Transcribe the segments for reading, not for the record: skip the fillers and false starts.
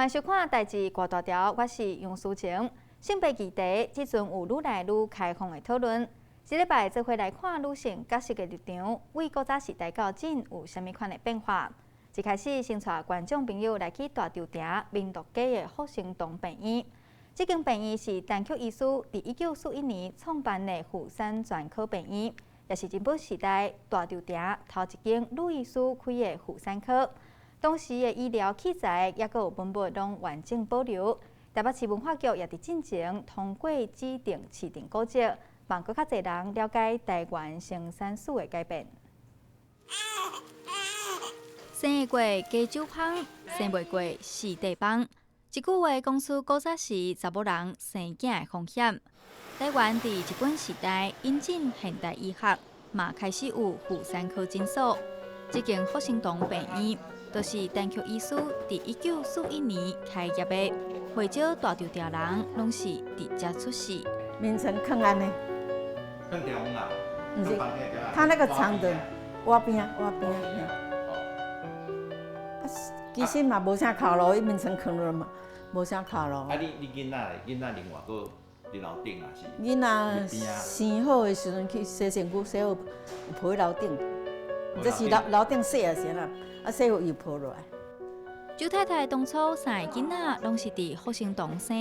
歡迎收看《代誌掛大條》，我是楊淑晴。性別議題這陣有愈來愈開放的討論。這禮拜做伙來看女性角色的立場，對古早時代到今有啥物款的變化？一開始先帶觀眾朋友來去大稻埕民樂街的復生堂病院。這間病院是陳菊醫師佇1941年創辦的婦產專科病院，也是日本時代大稻埕頭一間女醫師開的婦產科。當時的醫療器材猶閣有文物攏完整保留。台北市文化局也佇進前通過指定市定古蹟，望閣較濟人了解台灣生產史的改變。生會過加酒芳，生袂過四塊放。這句話講出古早時查某人生囝的風險。台灣佇日本時代引進現代醫學，嘛開始有婦產科診所。這間復生堂病院，就是陳菊醫師佇1941年開業的。袂少大稻埕人攏是佇遮出世。眠床囥按呢？囥中啊？毋是，他那個長的倚邊仔，倚邊仔。啊，其實嘛無啥哭路，伊眠床囥落嘛，無啥哭路。啊，你囡仔咧？囡仔另外閣佇樓頂啊？是？囡仔生好的時陣去洗身軀，洗好有抱去樓頂，這是樓頂洗啊是啦，啊洗好又抱落來。周太太當初三个囡仔攏是佇復生堂生，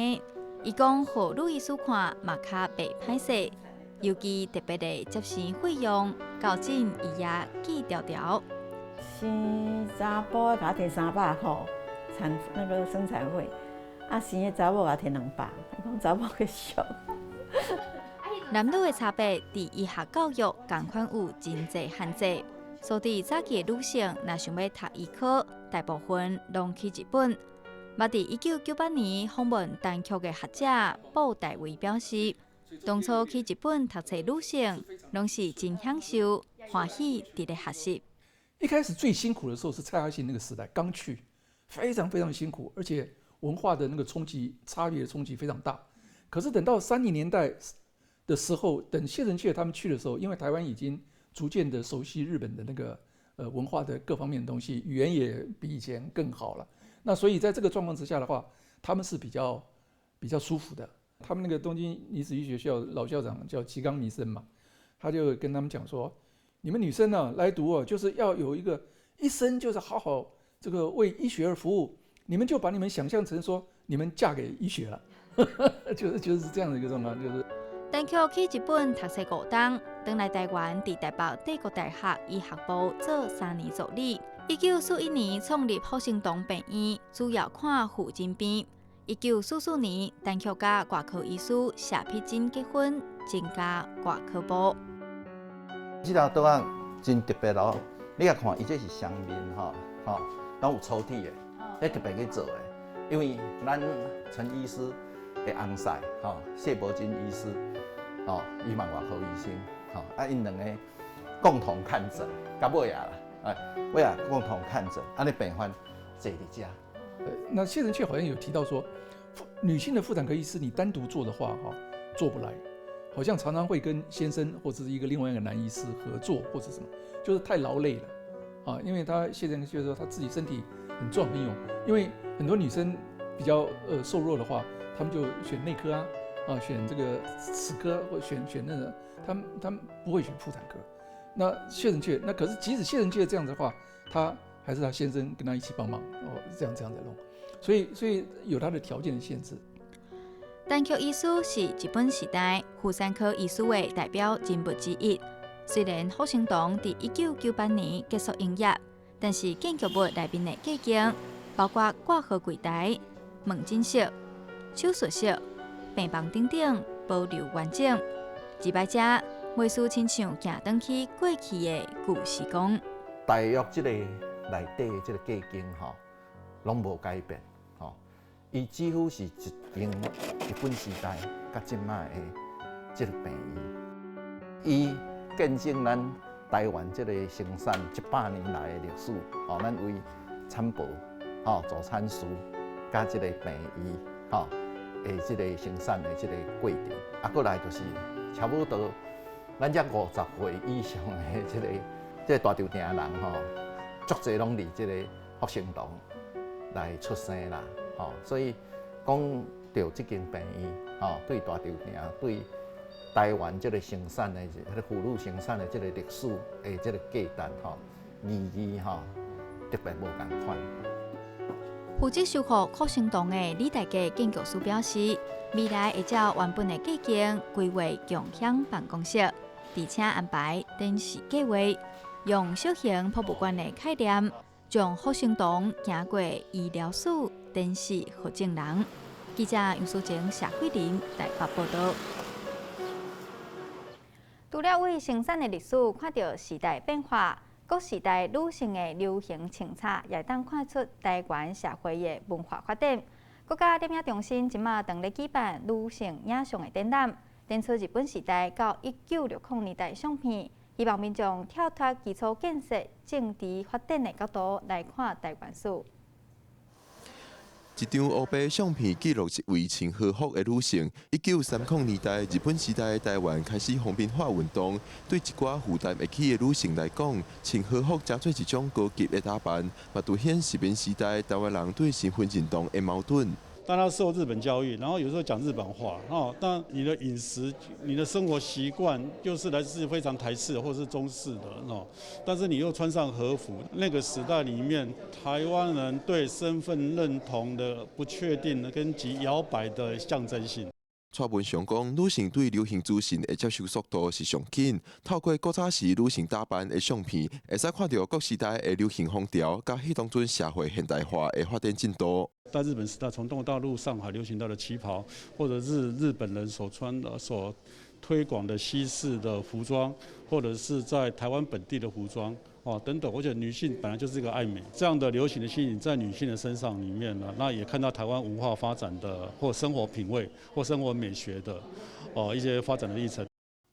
伊講予女醫師看嘛較袂歹勢，尤其特別的接生費用，到今伊也記牢牢。生查埔的共我提300箍，產那個生產費，啊生的查某共提200，講查某較俗。男女的差別佇醫學教育仝款有真濟限制。所以早期的女性若想欲讀醫科，大部分攏去日本。嘛，佇1998年訪問陳菊的學者布大維表示，當初去日本讀冊女性，攏是真享受、歡喜佇咧學習。一開始最辛苦的時候是蔡阿信那個時代，剛去，非常非常辛苦，而且文化的那個衝擊、差別的衝擊非常大。可是等到30年代的時候，等謝澄確他們去的時候，因為台灣已經逐漸的熟悉日本的那個文化的各方面的東西，語言也比以前更好了。那所以在這個狀況之下的話，他們是比較舒服的。他們那個東京女子醫學校老校長叫吉岡彌生嘛，他就跟他們講說：你們女生呢來讀哦，就是要有一個一生就是好好這個為醫學而服務。你們就把你們想象成說你們嫁給醫學了，就是這樣的一個狀況，就是。陳菊去日本讀冊五冬，轉來台灣，佇台北帝國大學醫學部做3年助理。1941年創立復生堂病院，主要看婦人病。1944年，陳菊佮外科醫師謝碧珍結婚，增加外科部。這條桌仔真特別哦，你來看，伊這是雙面吼，吼，攏有抽屜的，這特別去做的，因為咱陳醫師的翁婿吼，謝伯金醫師。哦，伊嘛外科醫生，吼，啊，𪜶兩個共同看診，到尾啊啦，哎，尾啊共同看診，按呢病患坐佇遮。那謝澄確好像有提到說，女性的婦產科醫師，你單獨做的話，哈，做不來，好像常常會跟先生或者是一個另外一個男醫師合作，或者什麼，就是太勞累了，啊，因為他謝澄確說他自己身體很壯很勇，因為很多女生比較瘦弱的話，他們就選內科啊。啊，選這個齒科或選那個，他們不會選婦產科。那謝澄確，那可是即使謝澄確這樣子的話，他還是他先生跟他一起幫忙哦，這樣在弄，所以有他的條件的限制。陳菊醫師是日本時代婦產科醫師的代表人物之一。雖然復生堂佇1998年結束營業，但是建築物內面的隔間，包括掛號櫃台、門診室、手術室、病房等等，保留完整。這擺遮袂輸親像行轉去過去的舊時光。大約這個內底這個隔間吼，攏無改變吼，伊幾乎是一間日本時代佮這擺的這個病院，伊見證咱台灣這個生產100年來的歷史，吼，咱為產婆、吼助產師，佮這個病院，吼的這個生產的這個過程，啊，過來就是差不多，咱這50歲以上的這個大稻埕人吼，足濟攏佇這個復生堂來出生啦。吼，所以講著這間病院，吼，對大稻埕對台灣這個生產的彼個婦女生產的這個歷史的這個價值，吼，意義吼，特別無仝款。負責修復復生堂的李大家建築師表示，未來會照原本的計劃規劃共享辦公室，而且安排展示計劃，用小型博物館的概念，將復生堂行過醫療史展示予眾人。記者楊淑靜、謝慧玲台北報導。除了為生產的歷史看著時代變化，各時代女性的流行穿插，也當看出台灣社會的文化發展。國家攝影中心這馬正咧舉辦女性影像的展覽，展出日本時代到1960年代相片，希望民眾跳脫基礎建設、政治發展的角度來看台灣史。一張烏白相片記錄一位穿和服的女性。1930年代，日本時代的台灣開始皇民化運動，對一寡負擔會起的女性來講，穿和服誠做一種高級的打扮，嘛凸顯殖民時代台灣人對身份認同的矛盾。當他受日本教育，然後有時候講日本話，哦，但你的飲食、你的生活習慣又是來自非常台式或是中式的，哦，但是你又穿上和服，那個時代裡面，台灣人對身份認同的不確定跟極搖擺的象徵性。蔡文雄講，女性對流行資訊的接受速度是上緊，透過古早時女性打扮的相片，會使看著各時代的流行風潮，佮彼當陣社會現代化的發展進度。在日本時代，從中國大陸上海流行到的旗袍，或者是日本人所穿的、所推廣的西式的服裝，或者是在台灣本地的服裝，哦等等。而且女性本來就是一個愛美，這樣的流行的吸引在女性的身上裡面呢，那也看到台灣文化發展的或生活品味或生活美學的哦一些發展的歷程。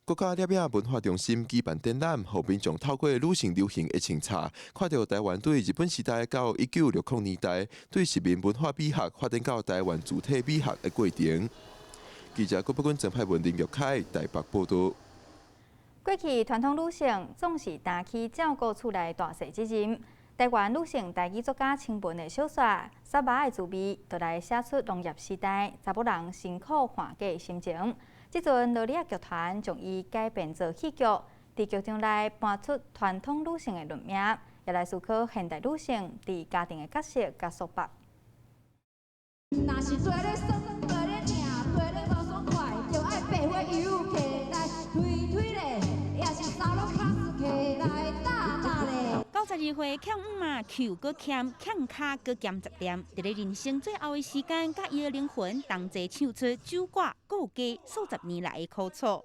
國家攝影文化中心舉辦展覽，予民眾透過女性流行的穿插，看著台灣對日本時代到1960年代對殖民文化美學發展到台灣主體美學的過程。記者郭伯君、鄭派文、林玉凱台北報導。過去傳統女性總是擔起照顧厝內大細責任。台灣女性台語作家青文的小說《捒肉的滋味》，就來寫出農業時代查某人辛苦換嫁的心情。這陣羅莉仔劇團將伊改編做戲劇，佇劇場內搬出傳統女性的論命，也來思考現代女性佇家庭的角色佮束縛。若是做咧酸，做咧疼，做咧無爽快，就愛白花油起來推推咧，也是三攏卡斯起來打打咧。 92歲欠五嘛，扣閣欠，欠跤閣兼十點，佇咧人生最後的時間，佮伊的靈魂同齊唱出守寡顧家數十年來的苦楚。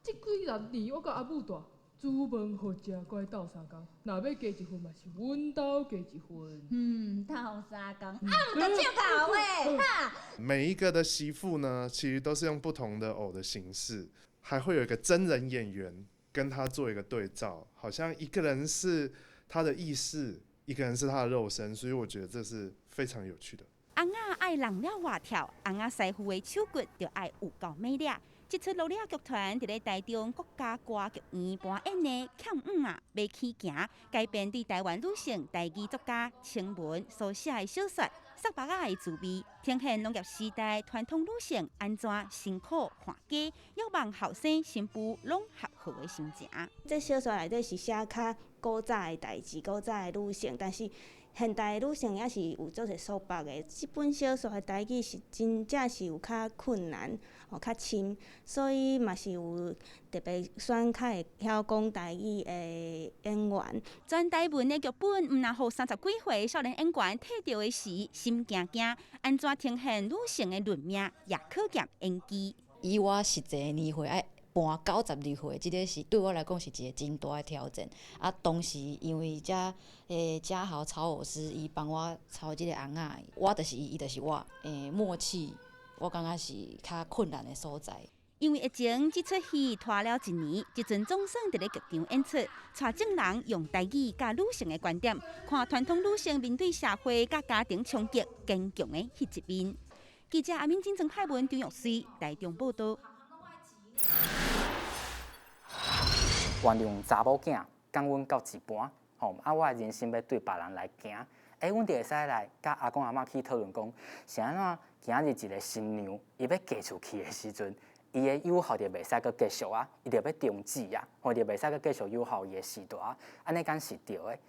這幾十年，我佮阿母蹛，煮飯予食，閣愛鬥相共。若欲加一份嘛，是阮兜加一份。嗯，鬥相共，啊，毋著照頭的哈。每一個的媳婦呢，其實都是用不同的偶的形式，還會有一個真人演員跟他做一個對照，好像一個人是他的意識，一個人是他的肉身，所以我覺得這是非常有趣的。尪仔愛弄了活跳，尪仔師傅的手骨就愛有夠美麗。這齣羅莉仔劇團佇咧台中國家歌劇院搬演的《欠五仔欲起行》，改編對台灣女性台語作家青文所寫的小說《捒肉仔的滋味》，呈現農業時代傳統女性按怎辛苦換家，欲望後生新婦攏合好的心情。這小說內底是寫較古早的代誌，古早的女性，但是現代的女性也是有足濟束縛的。這本小說的台語是真正是有較困難，哦，較深，所以嘛是有特別選較會曉講台語的演員。全台文的劇本，毋但予30幾歲少年演員睇著的時心驚驚，按怎呈現女性的論命，也考驗演技。以我實際年歲愛搬92歲，這個是對我來講是一個真大的挑戰。啊，當時因為遮嘉豪操偶師伊幫我操這個尪仔，我就是伊，伊就是我，默契，我感覺是較困難的所在。因為疫情，這齣戲拖了一年，這陣總算佇咧劇場演出，帶眾人用台語佮女性的觀點，看傳統女性面對社會佮家庭衝擊堅強的彼一面。記者阿敏金、曾派文、張玉水台中報導。原諒查某囝，講阮到一半，吼啊！我的人生欲對別人來行，欸，阮就會使來佮阿公阿嬤去討論講，是按怎今仔日一個新娘伊欲嫁出去的時陣，伊的友好就袂使閣繼續啊，伊就欲終止啊，或者袂使閣繼續友好伊的時代啊，按呢敢是對的？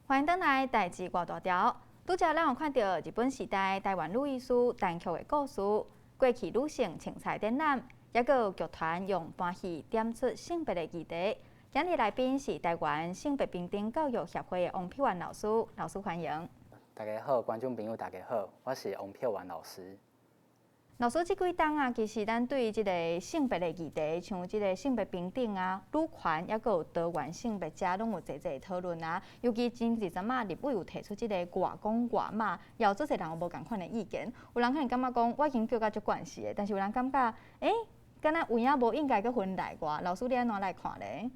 歡迎轉來代誌外大條。拄才咱有看著日本時代臺灣女醫師陳菊的故事，過去女性穿彩展覽，抑閣有劇團用搬戲點出性別的議題。今日來賓是臺灣性別平等教育協會的王碧雲老師，老師歡迎。大家好，觀眾朋友大家好，我是王碧雲老師。老師，這幾冬啊，其實咱對這个性別的議題，像這个性別平等啊、女權，抑閣有多元性別，遮攏有濟濟討論啊。尤其前一陣仔，立委有提出這个外公外媽，也有足濟人有無仝款的意見。有人可能感覺講，我已經叫甲足慣勢的，但是有人感覺，欸，敢若有影無應該閣分內外。老師，你按怎來看咧？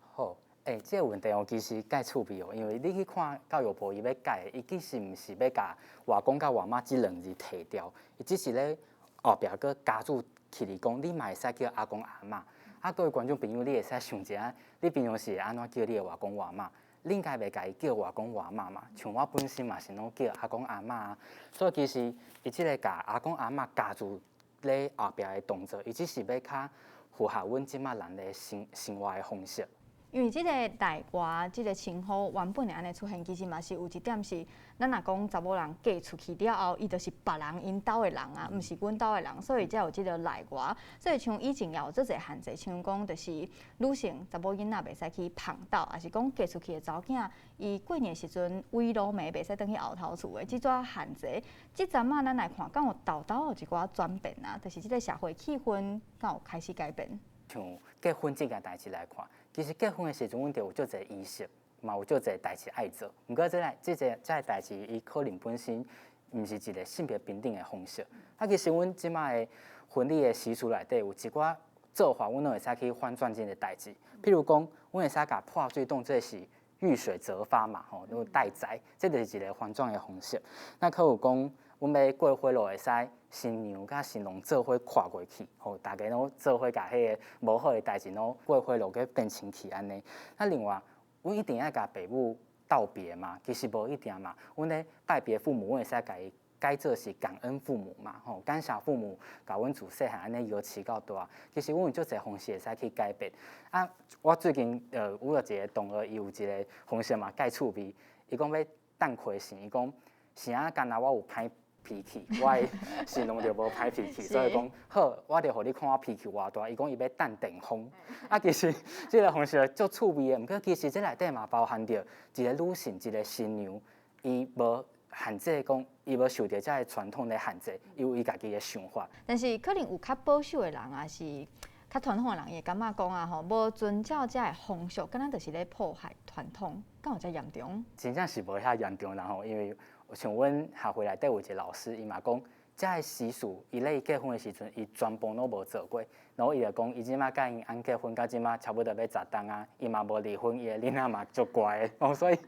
好，欸，這个問題哦，其實蓋趣味哦，因為你去看教育部伊欲改的，伊其實毋是欲共外公佮外媽這兩字提掉，伊只是咧後壁閣加註起來講，你嘛會使叫阿公阿嬤。啊，各位觀眾朋友，你會使想一下，你平常時會按怎叫你的外公外嬤？你應該袂共伊叫外公外嬤嘛？像我本身嘛是攏叫阿公阿嬤啊。所以其實伊這个共阿公阿嬤加註咧後壁的動作，伊只是欲較符合阮這馬人的生生活的方式。因為這个內外這个稱呼原本會按呢出現，其實嘛是有一點是，咱若講查某人嫁出去了後，伊就是別人𪜶兜的人啊，毋是阮兜的人，所以才有這个內外。所以像以前也有足濟限制，像講就是女性查某囡仔袂使去旁鬥，抑是講嫁出去的查某囝，伊過年的時陣圍爐暝袂使轉去後頭厝的，這種限制。這陣仔咱來看，敢有沓沓有一寡轉變啊？就是這个社會氣氛敢有開始改變？像結婚這件代誌來看。其實結婚的時陣，阮就有足濟儀式，嘛有足濟代誌愛做。毋過這個、這個、這个代誌，伊可能本身毋是一個性別平等的方式。啊，其實阮這馬的婚禮的習俗內底有一寡做法，阮攏會使去翻轉這个代誌。譬如講，阮會使共破水當做是遇水則發嘛，吼，有帶財，這就是一個翻轉的方式。那閣有講，阮欲過火爐會使新娘佮新郎做伙跨過去，吼，大家攏做伙共彼个無好的代誌攏過火爐閣變清氣按呢。那另外，阮一定愛共爸母道別嗎？其實無一定嘛。阮咧拜別父母，阮會使共伊改做是感恩父母嘛，吼，感謝父母共阮自細漢按呢搖飼到大。其實阮有足濟方式會使去改變。啊，我最近有一個同學，伊有一個方式嘛，蓋趣味。伊講欲等開生，伊講是啊，敢若我有歹脾氣，我的新郎就無歹脾氣，所以講好，我就予你看我脾氣偌大。伊講伊欲等電風，啊，其實這个方式足趣味的，毋過其實這內底嘛包含著一個女性，一個新娘，伊無限制講，伊無受著這个傳統的限制，伊有伊家己的想法。但是可能有較保守的人，抑是較傳統的人，伊會感覺講啊吼，無遵照這个風俗，敢若就是咧破壞傳統，敢有遮嚴重？真正是無遐嚴重啦吼，因為像阮學會內底有一個老師，伊嘛講，這个習俗，伊咧伊結婚的時陣，伊全部攏無做過。然後伊就講，伊這馬佮𪜶翁結婚到這馬差不多欲十冬啊，伊嘛無離婚，伊的囡仔嘛足乖的。哦，所以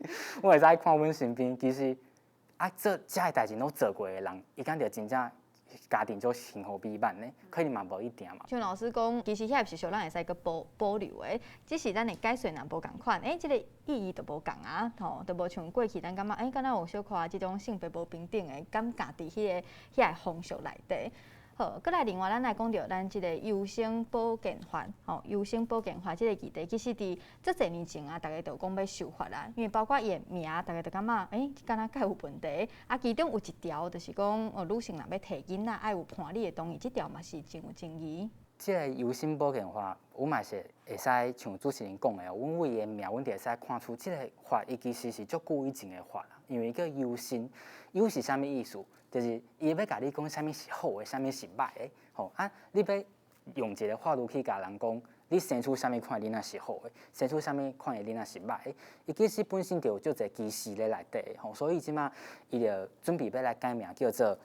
我會使看阮身邊，其實啊做這个代誌攏做過的人，伊敢著真正家庭足幸福美滿的，可能嘛無一定嘛。像老師講，其實遐个習俗咱會使閣保保留的，只是咱的解說若無仝款，欸，這个意義就無仝啊，吼，就無像過去咱感覺，欸，敢若有小可這種性別無平等的感覺佇彼个遐个風俗內底。好，閣來另外咱來講著咱這个優生保健法，吼，優生保健法這个議題，其實佇足濟年前啊，大家就有講欲修法啦，因為包括伊的名，大家就感覺，欸，敢若蓋有問題。啊，其中有一條就是講，哦，女性若欲提囡仔，愛有伴侶的同意，這條嘛是真有爭議。這个優生保健法，阮嘛是會使像主持人講的，阮為伊的名，阮就會使看出這个法伊其實是足久以前的法啦。因為叫優生，優是啥物意思？就是伊欲共你講啥物是好的，啥物是歹的，吼啊！你欲用一个法律去共人講，你生出啥物款的囡仔是好的，生出啥物款的囡仔是歹的，伊其實本身就有足濟歧視咧內底，吼，所以這馬伊就準備欲來改名叫做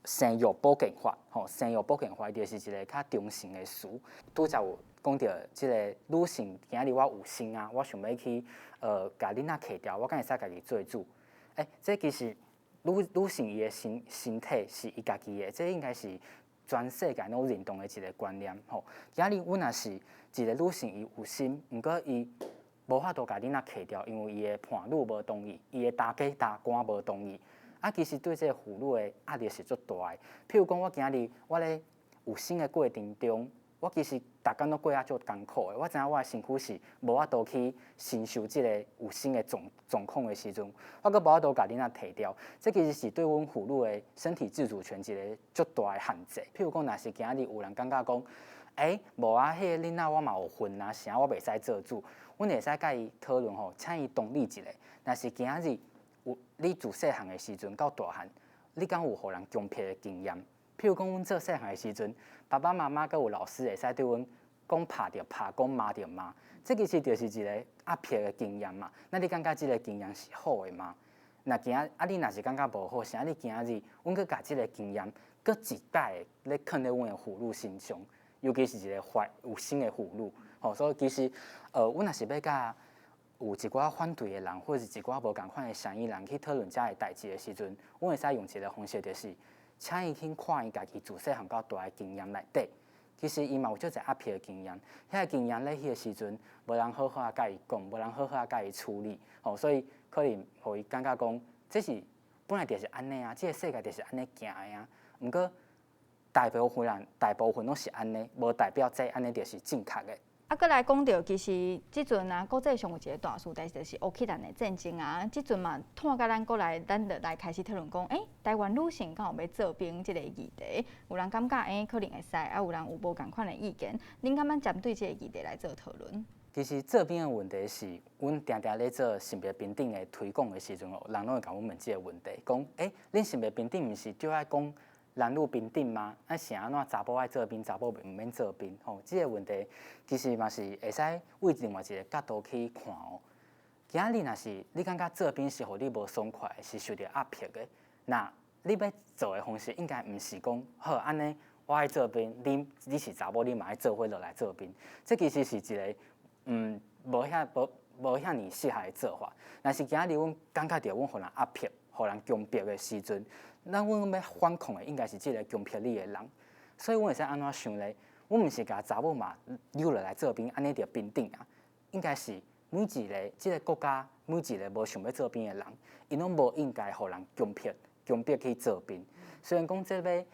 生育保健法，吼，生育保健法伊就是一個較中性的詞。拄才有講著這个女性，今仔日我有生啊，我想欲去共囡仔揢掉，我敢會使家己做主？欸，這其實女女性伊的身身體是伊家己的，這應該是全世界攏認同的一个觀念吼。今日阮若是一个女性，伊有心，毋過伊無法度共囡仔揢掉，因為伊的伴侶無同意，伊的大家大官無同意。啊，其實對這個婦女的壓力是足大的。譬如講，我今日我咧有生的過程中，我其實逐工攏過啊足艱苦的。我知影我的身軀是無法度去承受這个有生的狀況的時陣，我閣無法度共囡仔提掉。這其實是對阮婦女的身體自主權一个足大的限制。譬如講，若是今日有人感覺講，欸，無啊，彼个囡仔我嘛有份啊，啥我袂使做主，阮會使佮伊討論吼，請伊同理一下。若是今日有你自細漢的時陣到大漢，你敢有予人強迫的經驗？譬如講，阮做細漢的時陣，爸爸媽媽閣有老師會使對阮講拍就拍，講罵就罵，這其實就是一個壓迫的經驗嘛。那你感覺這个經驗是好的嗎？若今啊，你若是感覺無好，啥你今日阮閣共這个經驗閣一擺咧囥咧阮的婦女身上，尤其是一个懷有生的婦女，吼，所以其實，阮若是欲佮有一寡反對的人，或者是一寡無仝款的聲音人去討論這个代誌的時陣，阮會使用一个方式，就是請伊去看伊家己自細漢到大的經驗內底，其實伊嘛有足濟壓迫的經驗，彼个經驗咧彼个時陣，無人好好仔共伊講，無人好好仔共伊處理，吼，所以可能予伊感覺講，這是本來就是按呢啊，這个世界就是按呢行的啊。毋過大部分人，大部分攏是按呢，無代表這按呢就是正確的。啊，閣來講著，其實這陣啊，國際上有一个大事代誌，就是烏克蘭的戰爭啊。這陣嘛，拖共咱國內，咱就來開始討論講，欸，台灣女性敢有欲做兵這个議題？有人感覺欸，可能會使，啊，有人有無仝款的意見。恁敢欲針對這个議題來做討論？其實做兵的問題是，阮定定咧做性別平等的推廣的時陣哦，人攏會共阮問這个問題，講，欸，恁性別平等毋是著愛講男女平等嗎？啊，是按怎查埔愛做兵，查某毋免做兵？吼，這个問題其實嘛是會使為另外一个角度去看哦。今日若是你感覺做兵是予你無爽快，是受著壓迫的，那你欲做的方式應該毋是講好按呢，我愛做兵，你是查某，你嘛愛做伙落來做兵。這其實是一个無遐無無遐爾適合的做法。若是今日阮感覺著阮予人壓迫、予人強迫的時陣，咱阮欲反抗的應該是這个強迫你的人，所以阮會使按怎想咧？阮毋是共查某嘛扭落來做兵，按呢就平等啊？應該是每一个這个國家每一个無想欲做兵的人，𪜶攏無應該予人強迫、強迫去做兵。雖然講這个，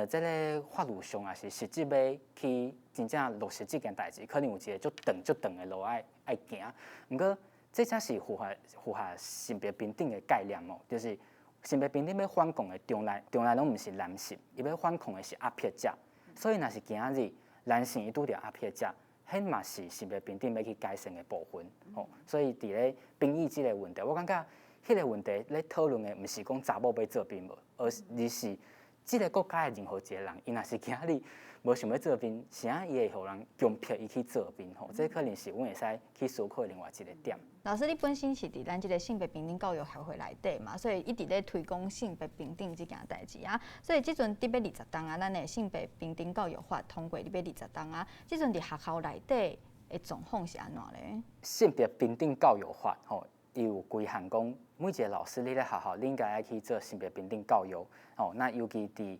這个法律上也是實質欲去真正落實這件代誌，可能有一个足長足長的路愛愛行。毋過這才是符合性別平等的概念哦，就是性別平等欲反抗的，從來從來攏毋是男性，伊欲反抗的是壓迫者。所以，若是今日男性伊拄著壓迫者，彼嘛是性別平等欲去改善的部分。吼，所以佇咧兵役這个問題，我感覺彼个問題咧討論的，毋是講查某欲做兵無，而是這个國家的任何一个人，伊若是今日無想欲做兵，啥伊會予人強迫伊去做兵？吼，這可能是阮會使去思考另外一個點。老師，你本身是佇咱這个性別平等教育協會內底嘛，所以一直咧推廣性別平等這件代誌啊。所以這陣佇欲20冬啊，咱的性別平等教育法通過佇欲20冬啊，這陣佇學校內底的狀況是按怎咧？性別平等教育法吼，伊有規範講，每一个老師你咧學校，你應該愛去做性別平等教育。吼，那尤其佇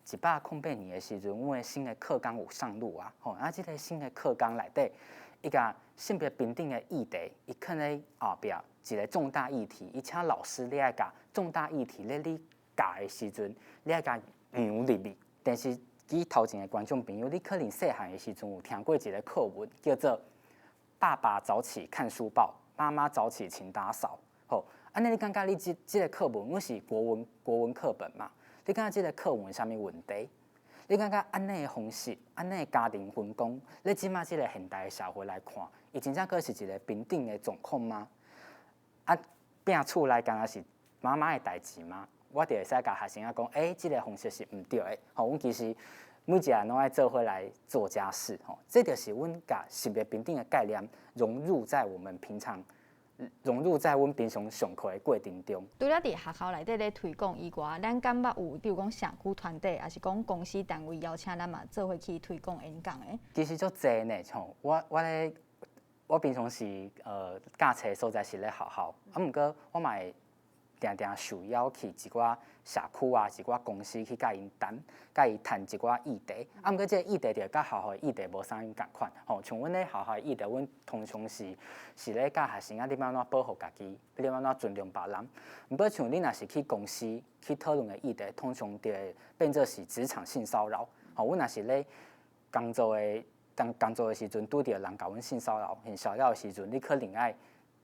108年的時陣，阮的新的課綱有上路啊，吼，啊，這个新的課綱內底，伊共性別平等的議題，伊囥咧後壁一个重大議題，伊請老師你愛共重大議題咧你教的時陣，你愛共融入去。電視機頭前的觀眾朋友，你可能細漢的時陣有聽過一个課文，叫做《爸爸早起看書報，媽媽早起勤打掃》。吼，按呢你感覺你這个課文，阮是國文課本嘛？你感覺這个課文有啥物問題？你感覺按呢的方式，按呢的家庭分工，咧這馬這个現代的社會來看，伊真正閣是一个平等的狀況嗎？啊，摒厝內敢若是媽媽的代誌嗎？我就會使共學生仔講，欸，這个方式是毋對的。吼，阮其實每一个人攏愛做伙來做家事。吼，這就是阮共性別平等的概念融入在我們平常。融入在阮平常上課的過程中。除了佇學校內底咧推廣以外，咱敢捌有，比如講社區團體，抑是講公司單位邀請咱嘛做伙去推廣演講的？其實足濟呢，像我咧，我平常時教冊所在是咧學校，啊，毋過我嘛會定定受邀去一寡社區啊、一寡公司去佮𪜶談，佮伊談一寡議題。啊，毋過這个議題就佮學校的議題無啥物仝款。吼，像阮咧學校的議題，阮通常是咧教學生啊，你欲按怎保護家己，你欲按怎尊重別人。毋過像你若是去公司去討論的議題，通常就會變做是職場性騷擾。吼，阮若是咧工作的時陣，拄著人共阮性騷擾、性騷擾的時陣，你可能愛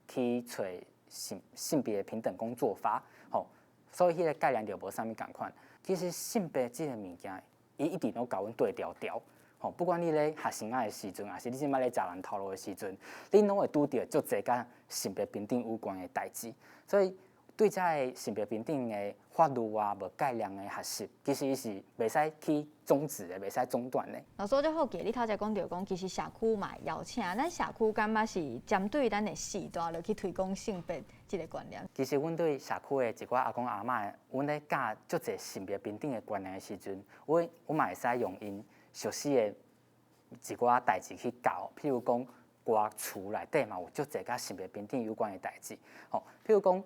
去揣性別平等工作法，吼，所以彼个概念就無啥物仝款。其實性別這个物件，伊一直攏共阮對調調，吼，不管你咧學生仔的時陣，抑是你這擺咧食人頭路的時陣，你攏會拄著足濟佮性別平等有關的代誌，所以對這个性別平等的法律啊，無概念的學習，其實伊是袂使去終止的，袂使中斷的。老師，我足好奇，你頭才講著講，其實社區嘛會邀請，咱社區敢捌是針對咱的世代落去推廣性別這个觀念？其實阮對社區的一寡阿公阿嬤，阮咧教足濟性別平等的觀念的時陣，阮嘛會使用𪜶熟悉的一寡代誌去教，譬如講歌詞內底嘛有足濟佮性別平等有關的代誌，吼，譬如講。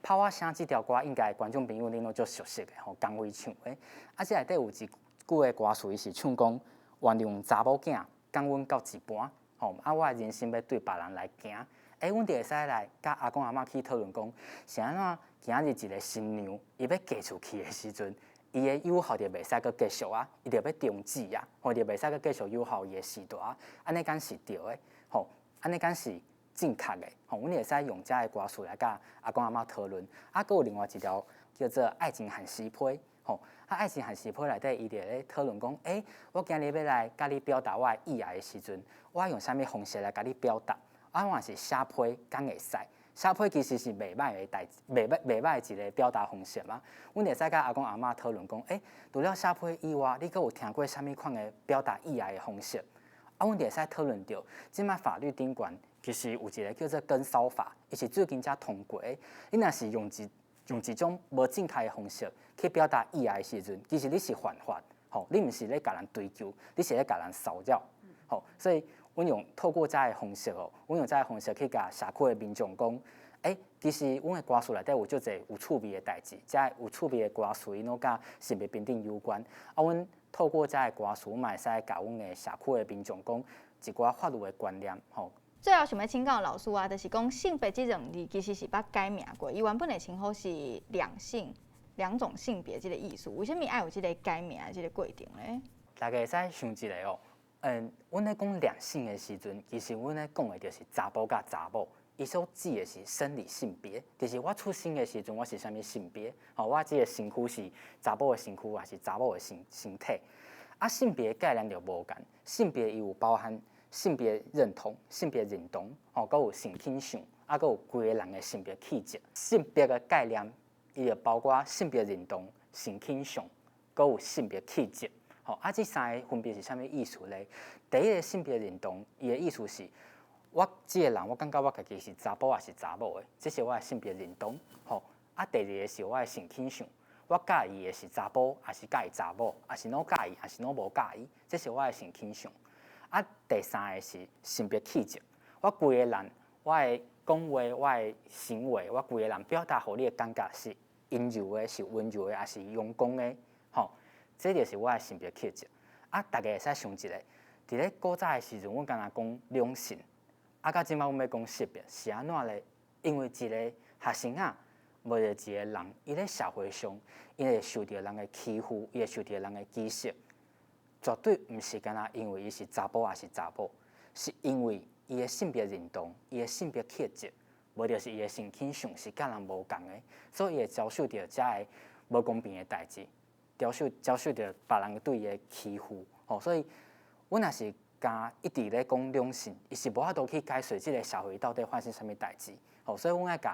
炮仔聲這條歌應該觀眾朋友恁攏足熟悉的吼，江蕙唱的。啊，這內底有一句的歌詞，伊是唱講原諒查某囝講阮到一半，吼，啊，我的人生欲對別人來行。欸，阮就會使來佮阿公阿嬤去討論講，是按怎今仔日一个新娘，伊欲嫁出去的時陣，伊的友好就袂使閣繼續啊，伊就欲終止啊，吼，就袂使閣繼續友好伊的時代啊，按呢敢是對的，吼，按呢敢是正確的，吼，阮會使用這个歌詞來佮阿公阿嬤討論。啊，閣有另外一條叫做《愛情番薯批》，吼，啊，《愛情番薯批》內底伊就咧討論講，欸，我今日欲來佮你表達我的意愛的時陣，我用啥物方式來共你表達？啊，我若是寫批，敢會使？寫批其實是袂䆀的代，袂䆀的一个表達方式嘛。阮會使佮阿公阿嬤討論講，欸，除了寫批以外，你閣有聽過啥物款的表達意愛的方式？啊，阮就會使討論著，這擺法律頂懸其實有一个叫做跟騷法，伊是最近才通過的。你若是用一種無正確的方式去表達意愛的時陣，其實你是犯法，吼，你毋是咧共人追求，你是咧共人騷擾，吼，所以阮用透過這个方式哦，阮用這个方式去共社區的民眾講，欸，其實阮的歌詞內底有足濟有趣味的代誌，這有趣味的歌詞，伊攏佮性別平等有關。啊，阮透過這个歌詞，阮嘛會使共阮的社區的民眾講一寡法律的觀念，吼。最後想欲請教老師啊，就是講性別這兩字其實是捌改名過，伊原本的稱呼是兩性、兩種性別這个意思，為啥物愛有這个改名的這个過程咧？大家會使想一下哦，阮咧講兩性的時陣，其實阮咧講的就是查埔佮查某，伊所指的是生理性別，就是我出生的時陣我是啥物性別，吼，我這个身軀是查某的身軀，還是查某的身體？啊，性別概念就無仝，性別伊有包含性別認同、性別認同，吼，閣有性傾向，啊，閣有規个人的性別氣質。性別的概念，伊就包括性別認同、性傾向，閣有性別氣質。吼，啊，這三个分別是啥物意思咧？第一个性別認同，伊的意思是，我這个人，我感覺我家己是查埔抑是查某的，這是我的性別認同。吼，啊，第二个是我的性傾向，我佮意的是查埔，抑是佮意查某，抑是攏佮意，抑是攏無佮意，這是我的性傾向。啊，第三個是性別氣質，我規个人，我的講話，我的行為，我規个人表達予你的感覺是陰柔的，是溫柔的，抑是陽剛的，吼，這就是我的性別氣質。啊，大家會使想一下，佇咧古早的時陣，阮敢若講兩性，啊，到這擺阮欲講性別是按怎咧？因為一个學生仔，無就一个人，伊咧社會上，伊會受著人的欺負，伊會受著人的歧視。絕對毋是干焦因為伊是查埔抑是查某，是因為伊的性別認同、伊的性別氣質，無就是伊的性傾向是佮人無仝的，所以伊會遭受著遮个無公平的代誌，遭受著別人對伊的欺負。吼，所以阮若是敢一直咧講兩性，伊是無法度去解釋這个社會到底發生啥物代誌。吼，所以阮愛共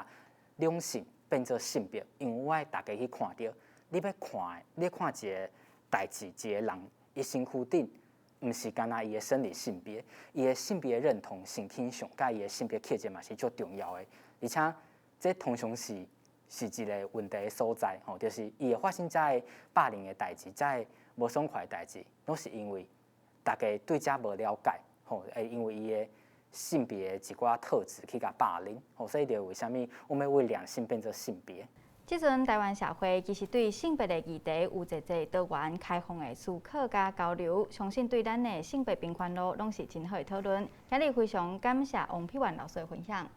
兩性變做性別，因為我愛大家去看著，你欲看，你看一个代誌，一个人。伊身軀頂，毋是干焦伊的生理性別，伊的性別認同、性傾向，佮伊的性別氣質嘛是足重要的。而且，這通常是一个問題的所在，吼，就是伊會發生遮个霸凌的代誌，遮个無爽快的代誌，攏是因為大家對這無了解，吼，會因為伊的性別的一寡特質去共霸凌，吼，所以就為啥物阮欲為兩性變做性別？這陣台灣社會其實對性別的議題有濟濟多元開放的思考佮交流，相信對咱的性別平權路攏是真好的討論。今日非常感謝王丕元老師的分享。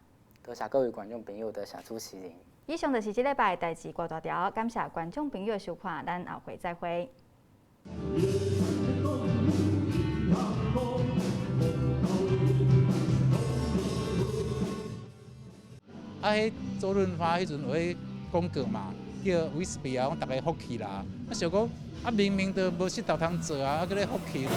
多謝各位觀眾朋友，多謝主持人。以上就是這禮拜的代誌郭大條，感謝觀眾朋友的收看，咱後回再會。啊，彼周潤發彼陣有彼廣告嘛，叫維士比啊，講逐家福氣啦。啊，想講啊，明明都無穡頭通做啊，啊，閣咧福氣。